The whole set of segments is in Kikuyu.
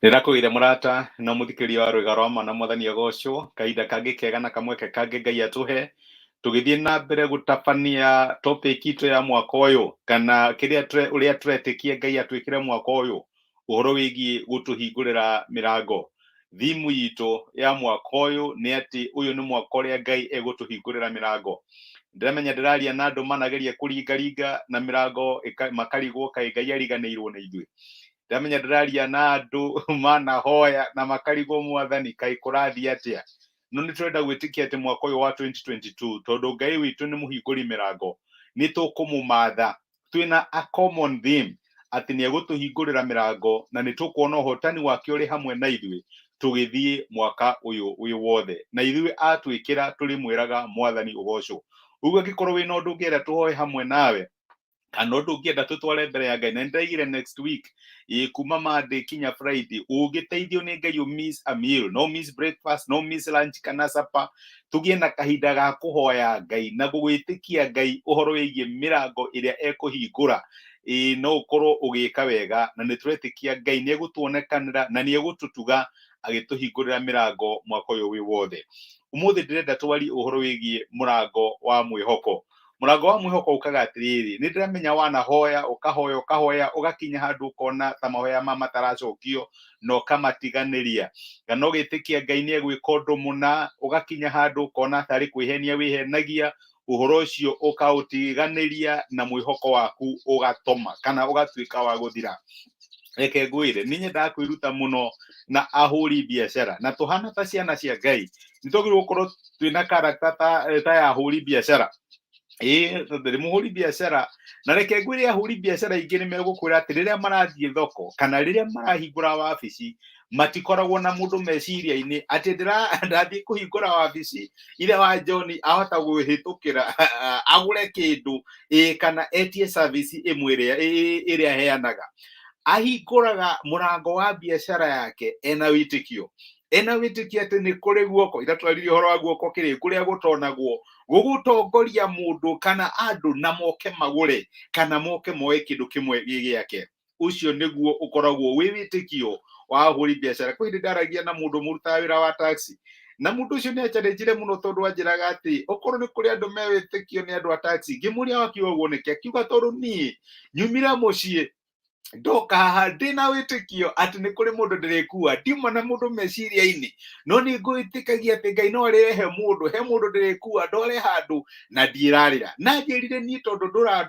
Nĩndakũgeithia mũrata na mũthikĩrĩria wa rwĩga rwa ma na mwathani agocwo kahinda kangĩ kega na kamweke kangĩ Ngai atũhe tũgĩthiĩ na mbere gũtabania topic itũ ya mwaka ũyũ kana kĩrĩa ũrĩa tũretĩkia Ngai atwĩkĩre mwaka ũyũ ũhoro wĩgiĩ gũtũhingũrĩra mĩrango. Thimu itũ ya mwaka ũyũ nĩ atĩ ũyũ nĩ mwaka ũrĩa Ngai egũtũhingũrĩra mĩrango. Ndĩramenya ndĩraria na andũ manageria kũringaringa na mĩrango makarigwo kaĩ Ngai ariganĩirwo nĩ ithuĩ. Ndamenya ndĩraria na andũ manahoya na makarigwo mwathani kaĩ kũrathiĩ atĩa. No nĩ tũrenda gwĩtĩkia atĩ mwaka ũyũ wa 2022 tondũ Ngai witũ nĩ mũhingũri mĩrango, nĩ tũkũmũmatha twĩna a common theme atĩ nĩ egũtũhingũrĩra mĩrango na nĩ tũkuona ũhotani wake ũrĩ hamwe na ithuĩ tũgĩthiĩ mwaka ũyũ wĩ wothe, na ithuĩ atwĩkĩra tũrĩmwĩraga mwathani ũgocwo. Ũguo angĩkorwo wĩna ũndũ ũngĩenda tũhoe hamwe nawe kana ũndũ ũngĩenda tũtware mbere ya Ngai, na nĩndĩraigire next week ĩ kuma Monday kinya Friday, ũngĩteithio nĩ Ngai ũ miss a meal, no miss breakfast, no miss lunch kana supper, tũgĩe na kahinda ga kũhoya Ngai na gũgwĩtĩkia Ngai ũhoro wĩgiĩ mĩrango ĩrĩa ekũhingũra. Ĩ no ũkorwo ũgĩka wega na nĩ tũretĩkia Ngai nĩ egũtuonekanĩra na nĩ egũtũtuga agĩtũhingũrĩra mĩrango mwaka ũyũ wĩ wothe. Ũmũthĩ ndĩrenda twarie ũhoro wĩgiĩ mũrango wa mwĩhoko. Mũrango wa mwĩhoko ukaga atĩrĩrĩ, nĩ ndĩramenya wanahoya ũkahoya ũkahoya ũgakinya handũ ũkona ta mahoya ma mataracokio na ũkamatiganĩria, kana ũgĩtĩkia Ngai nĩ egwĩka ũndũ mũna ũgakinya handũ ũkona tarĩ kwĩhenia wĩhenagia, ũhoro ũcio ũkaũtiganĩria na mwĩhoko waku ũgatoma kana ũgatuĩka wa gũthira. Reke ngwĩre, nĩ nyendaga kwĩruta mũno na ahũri biacara, na tũhana ta ciana cia Ngai nĩ twagĩrĩirwo gũkorwo twĩna character ta ya ahũri biacara. Ĩĩ tondũ nĩ mũhũri biacara, na reke ngwĩre ahũri biacara aingĩ nĩ megũkwĩra atĩ rĩrĩa marathiĩ thoko kana rĩrĩa marahingũra wabici matikoragwo na mũndũ meciria-inĩ atĩ ndathiĩ kũhingũra wabici ithe wa John ahota gwĩhĩtũkĩra agũre kĩndũ ĩĩ kana etie service ĩmwe ĩrĩa aheanaga. Ahingũraga mũrango wa biacara yake ena wĩtĩkio, ena wĩtĩkio atĩ nĩ kũrĩ guoko, ira twaririe ũhoro wa guoko kĩrĩ kũrĩa gũtonagwo gũgũtongoria mũndũ kana andũ na moke magũre kana moke moe kĩndũ kĩmwe gĩ gĩake. Ũcio nĩguo ũkoragwo wĩ wĩtĩkio wa ahũri biacara. Kwĩ hĩndĩ ndaragia na mũndũ mũrutaga wĩra wa taxi, na mũndũ ũcio nĩ acharĩnjire mũno tondũ anjĩraga atĩ okorwo nĩ kũrĩ andũ me wĩtĩkio nĩ andũ a taxi. Ngĩmũria wakiuga ũguo nĩkĩ, akiuga tondũ niĩ nyumire mũciĩ ndoka haha ndĩna wĩtĩkio atĩ nĩ kũrĩ mũndũ ndĩrĩkua, ndiuma na mũndũ meciria-inĩ, no nĩ ngwĩtĩkagia atĩ Ngai no arĩrehe mũndũ, he mũndũ ndĩrĩkua ndware handũ na ndiĩrarĩra. Na njĩrire niĩ tondũ ndutaga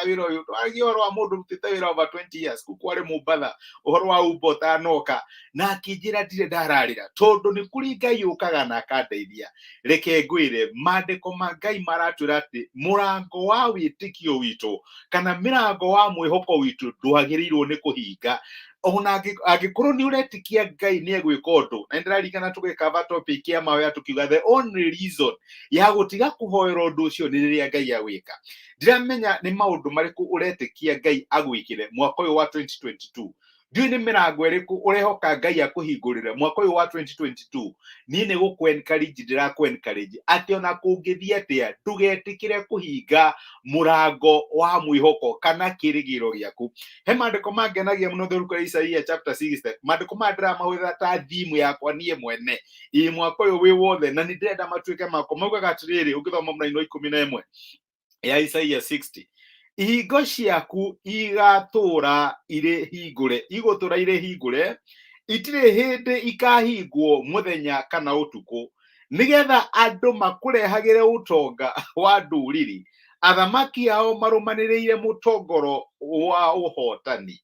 wĩra ũyũ, twaragia ũhoro wa mũndũ ũrutĩte wĩra over 20 years kũu kwarĩ Mombatha, ũhoro wa Uber ũtanoka, na akĩnjĩra ndirĩ ndararĩra tondũ nĩ kũrĩ Ngai ũkaga na akandeithia. Reke ngwĩre, maandĩko ma Ngai maratwĩra atĩ mũrango wa wĩtĩkio witũ kana mĩrango wa mwĩhoko witũ ndwagĩrĩirwo nĩ kũhinga. Ona angĩkorwo nĩ ũretĩkia Ngai nĩ egwĩka ũndũ, na nĩndĩraririkana tũgĩkava topic ya mahoya tũkiuga the only reason ya gũtiga kũhoera ũndũ ũcio nĩ rĩrĩa Ngai agwĩka. Ndiramenya nĩ maũndũ marĩkũ ũretĩkia Ngai agwĩkĩre mwaka ũyũ wa 2022. Ndiũĩ nĩ mĩrango ĩrĩkũ ũrehoka Ngai akũhingũrĩre mwaka ũyũ wa 2022. Niĩ nĩ gũkũ encourage, ndĩrakũ encourage atĩ ona kũngĩthiĩ atĩa ndũgetĩkĩre kũhinga mũrango wa mwĩhoko kana kĩrĩgĩrĩro gĩaku. He maandĩko mangenagia mũno thĩinĩ wa Isaia chapter 60. Maandĩko maya ndĩramahũthĩra ta thimu yakwa niĩ mwene ĩ mwaka ũyũ wĩ wothe, na nĩ ndĩrenda matuĩke makwa. Maugaga atĩrĩrĩ, ũngĩthoma mũraini wa 11 ya Isaia 60, ihingo ciaku igatũra irĩ hingũre, igũtũra irĩ hingũre, itirĩ hĩndĩ ikahingwo mũthenya kana ũtukũ, nĩgetha andũ makũrehagĩre ũtonga wa ndũrĩrĩ, athamaki ao marũmanĩrĩire mũtongoro wa ũhotani.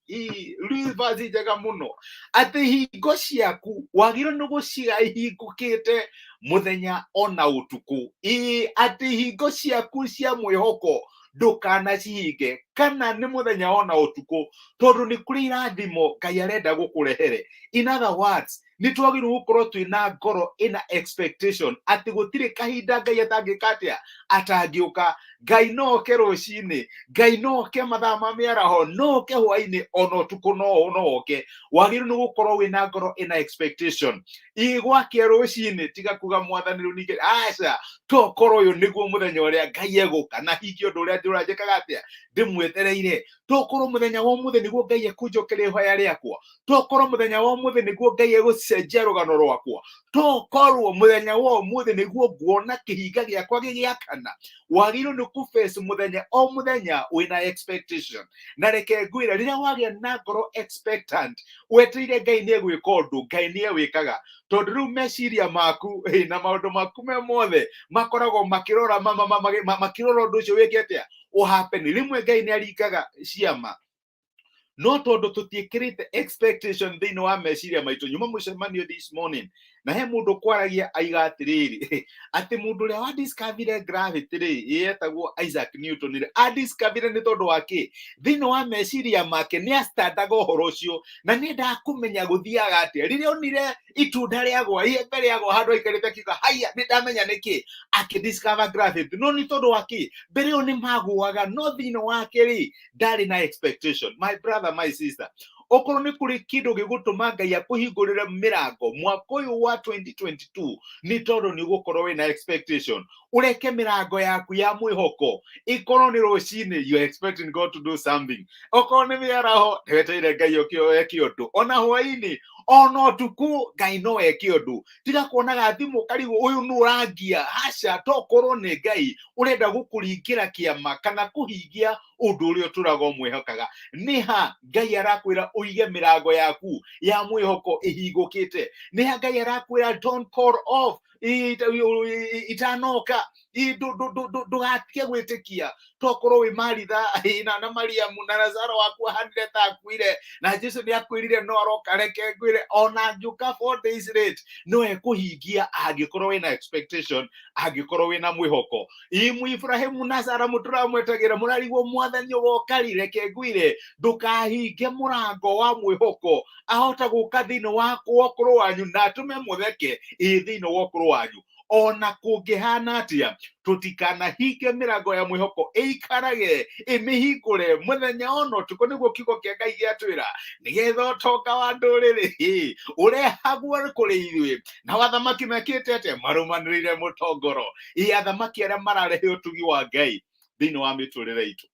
Rĩu verse njega mũno, atĩ hingo ciaku wagĩrĩirwo nĩ gũciga ihingũkĩte mũthenya ona ũtukũ. Ĩĩ, atĩ hingo ciaku cia mwĩhoko ndũkanacihinge kana nĩ mũthenya ona ũtukũ, tondũ nĩ kũrĩ irathimo Ngai arenda gũkũrehere. In other words, Nĩ twagĩrĩirwo gũkorwo twĩna ngoro ĩna expectation atĩ gũtirĩ kahinda Ngai atangĩka atĩa, atangĩũka. Ngai no oke rũcinĩ, Ngai no oke mathaa ma mĩaraho, no oke hwainĩ, ona ũtukũ no oke. Wagĩrĩirwo nĩ gũkorwo wĩna ngoro ĩna expectation. Igwakia rũcinĩ, tiga kuga Mwathani rĩu ningĩ, aca, tokorwo ũyũ nĩguo mũthenya ũrĩa Ngai egũka na hingie ũndũ ũrĩa ndĩũranjĩkaga atĩa, ndĩmwetereire. Tokorwo mũthenya wa ũmũthĩ nĩguo Ngai ekũnjokeria ihoya rĩakwa, tokorwo mũthenya wa ũmũthĩ nĩguo Ngai egũcenjia rũgano rwakwa, tokorwo mũthenya wa ũmũthĩ nĩguo nguona kĩhinga gĩakwa gĩgĩakana. Wagĩrĩirwo nĩ kũface mũthenya o mũthenya wĩna expectation. Na reke ngwĩre, rĩrĩa wagĩa na ngoro expectant, wetereire Ngai nĩ egwĩka ũndũ, Ngai nĩ ewĩkaga, tondũ rĩu meciria maku na maũndũ maku me mothe makoragwo makĩrora makĩrora ũndũ ũcio wĩke atĩa, ũhappen. Rĩmwe Ngai nĩ aringaga ciama, no tondũ tũtiĩkĩrĩte expectation thĩinĩ wa meciria maitũ. Nyuma mũcemanio this morning na he mũndũ kwaragia aiga atĩrĩrĩ, atĩ mũndũ ũrĩa wa discoverire gravity rĩ, yetagwo Isaac Newton rĩ, adiscoverire nĩ tondũ wa kĩ? Thĩinĩ wa meciria make nĩ astandaga ũhoro ũcio na nĩ endaga kũmenya gũthiaga atĩa. Rĩrĩa onire itunda rĩagwa, iembe rĩagwa handũ aikarĩte, akiuga haiya, nĩ ndamenya nĩkĩ akĩdiscover gravity. No nĩ tondũ wa kĩ? Mbere ĩyo nĩ magũaga, no thĩinĩ wake rĩ, ndarĩ na expectation. My brother, my sister, okorwo nĩ kũrĩ kĩndũ gĩgũtũma Ngai akũhingũrĩre mĩrango mwaka ũyũ wa 2022, nĩ tondũ nĩ ũgũkorwo wĩna expectation. Ũreke mĩrango yaku ya mwĩhoko ĩkorwo nĩ rũcinĩ, you are expecting God to do something. Okorwo nĩ mĩaraho, nĩwetereire Ngai oke eke ũndũ. Ona hwainĩ, ona ũtukũ, Ngai no eke ũndũ. Tiga kuonaga thimũ karigwo ũyũ nũ ũrangia, haca, tokorwo nĩ Ngai ũrenda gũkũringĩra kĩama kana kũhingia ũndũ ũrĩa ũtũraga ũmwĩhokaga. Nĩ ha Ngai arakwĩra ũige mĩrango yaku ya mwĩhoko ĩhingũkĩte? Nĩ ha Ngai arakwĩra don't call off itanoka, ndũgatige gwĩtĩkia? Tokorwo wĩ Maritha na Mariamu na Lazaro waku ahanire ta akuire, na Jesu nĩ akwĩrire no aroka. Reke ngwĩre, ona angĩũka 4 days late, no ekũhingia angĩkorwo wĩna expectation, angĩkorwo wĩna mwĩhoko. Imu Ibrahimu na Sara mũtũramwetagĩra, mũrarigwo Mwathani ũgoka rĩ. Reke ngwĩre, ndũkahinge mũrango wa mwĩhoko. Ahota gũka thĩinĩ wa ũkũrũ wanyu na atũme mũtheke ĩ thĩinĩ wa ũkũrũ wanyu. Ona kũngĩhana atĩa, tũtikanahinge mĩrango ya mwĩhoko, ĩikarage ĩmĩhingũre mũthenya ona ũtukũ, nĩguo kiugo kĩa Ngai gĩatwĩra, nĩgetha ũtonga wa ndũrĩrĩ ũrehagwo kũrĩ ithuĩ. Na athamaki mekĩte atĩa? Marũmanĩrĩire mũtongoro. Ĩ athamaki arĩa mararehe ũtugi wa Ngai thĩinĩ wa mĩtũrĩre itũ.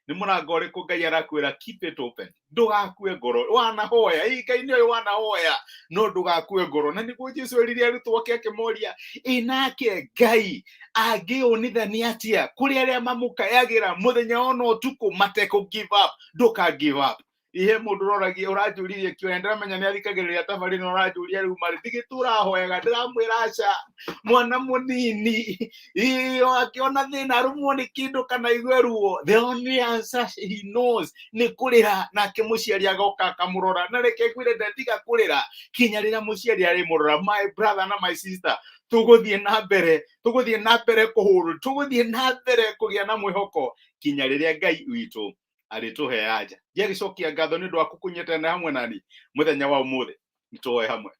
Nĩ mũrango ũrĩkũ Ngai arakwĩra keep it open, ndũgakue ngoro? Wanahoya, ĩ Ngai nĩ ũyũ wanahoya, no ndũgakue ngoro. Na nĩguo Jesu erire arutwo ake akĩmoria, ĩ nake Ngai angĩũnithania atĩa kũrĩ arĩa mamũkayagĩra mũthenya ona ũtukũ matekũ give up? Ndũka give up. Ihe mũndũ ũroragia, ũranjũririe kĩũria, ndĩramenya nĩ athikagĩrĩria tabarĩ, na ũranjũria rĩu marĩ ndigĩ tũrahoyaga. Ndĩramwĩra aca, mwana mũnini iyo akĩona thĩna, arũmwo nĩ kĩndũ kana igue ruo, the only answer he knows nĩ kũrĩra. Nake mũciari agoka akamũrora, na reke ngwĩre, ndetiga kũrĩra kinya rĩrĩa mũciari arĩmũrora. My brother na my sister, tũgũthiĩ na mbere, tũgũthiĩ na mbere kũhũrwo, tũgũthiĩ na mbere kũgĩa na mwĩhoko kinya rĩrĩa Ngai witũ arĩtũhe anja. Ndiagĩcokia ngatho nĩ ũndũ wa kũnyitana hamwe nani mũthenya wa ũmũthĩ. Nĩtũhoe hamwe.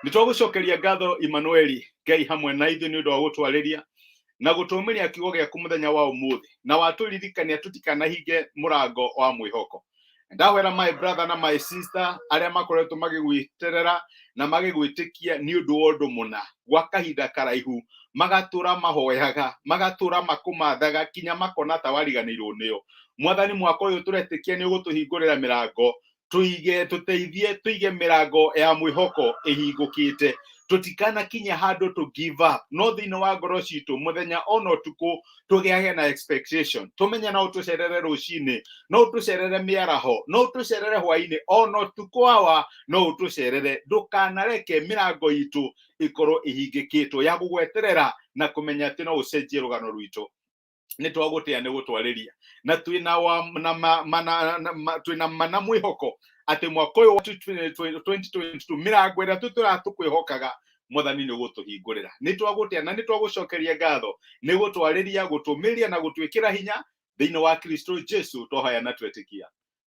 Nĩ twagũcokeria ngatho, Emmanueli, Ngai hamwe na ithuĩ, nĩ ũndũ wa gũtwarĩria na gũtũmĩria kiugo gĩaku mũthenya wa ũmũthĩ, na watũririkania tũtikanahinge mũrango wa mwĩhoko. Ndahwera my brother na my sister arĩa makoretwo magĩgwĩterera na magĩgwĩtĩkia nĩ ũndũ wa ũndũ mũna gwa kahinda karaihu, magatũra mahoyaga, magatũra makũmathaga kinya makona ta wariganĩirwo nĩo. Mwathani, mwaka ũyũ tũretĩkia nĩ ũgũtũhingũrĩra mĩrango. Tũige, tũteithie tũige mĩrango ya mwĩhoko ĩhingũkĩte, tũtikanakinye handũ to give up, no thĩinĩ wa ngoro citũ mũthenya ona ũtukũ tũgĩage na expectation. Tũmenye no ũtũcerere rũcinĩ, no ũtũcerere mĩaraho, no ũtũcerere hwainĩ, ona ũtukũ awa no ũtũcerere. Ndũkanareke mĩrango itũ ĩkorwo ĩhingĩkĩtwo ya gũgweterera na kũmenya atĩ no ũcenjie rũgano rwitũ. Nĩ twagũtĩa nĩ gũtwarĩria na twĩna wa na ma, mana, na, ma, twĩna mana mwĩhoko atĩ mwaka ũyũ wa 2022 mĩrango ĩrĩa tũtũraga tũkwĩhokaga, Mwathani, nĩ ũgũtũhingũrĩra. Nĩ twagũtĩa na nĩ twagũcokeria ngatho nĩ gũtwarĩria, gũtũmĩria na gũtwĩkĩra hinya thĩinĩ wa Kristo Jesu. Twahoya na twetĩkia.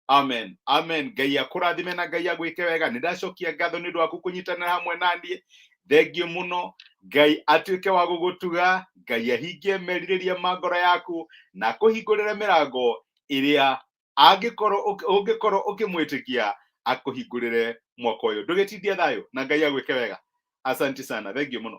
Amen, amen. Ngai akũrathime na Ngai agwĩke wega. Nĩ ndacokia ngatho nĩ ũndũ waku kũnyitanĩra hamwe na niĩ. Thengiũ mũno. Ngai atuĩke wa gũgũtuga, Ngai ahingie merirĩria ma ngoro yaku na akũhingũrĩre mĩrango ĩrĩa angĩkorwo ũngĩkorwo ũkĩmwĩtĩkia akũhingũrĩre mwaka ũyũ. Ndũgĩtindie thayũ na Ngai agwĩke wega. Asante sana, thengiũ mũno.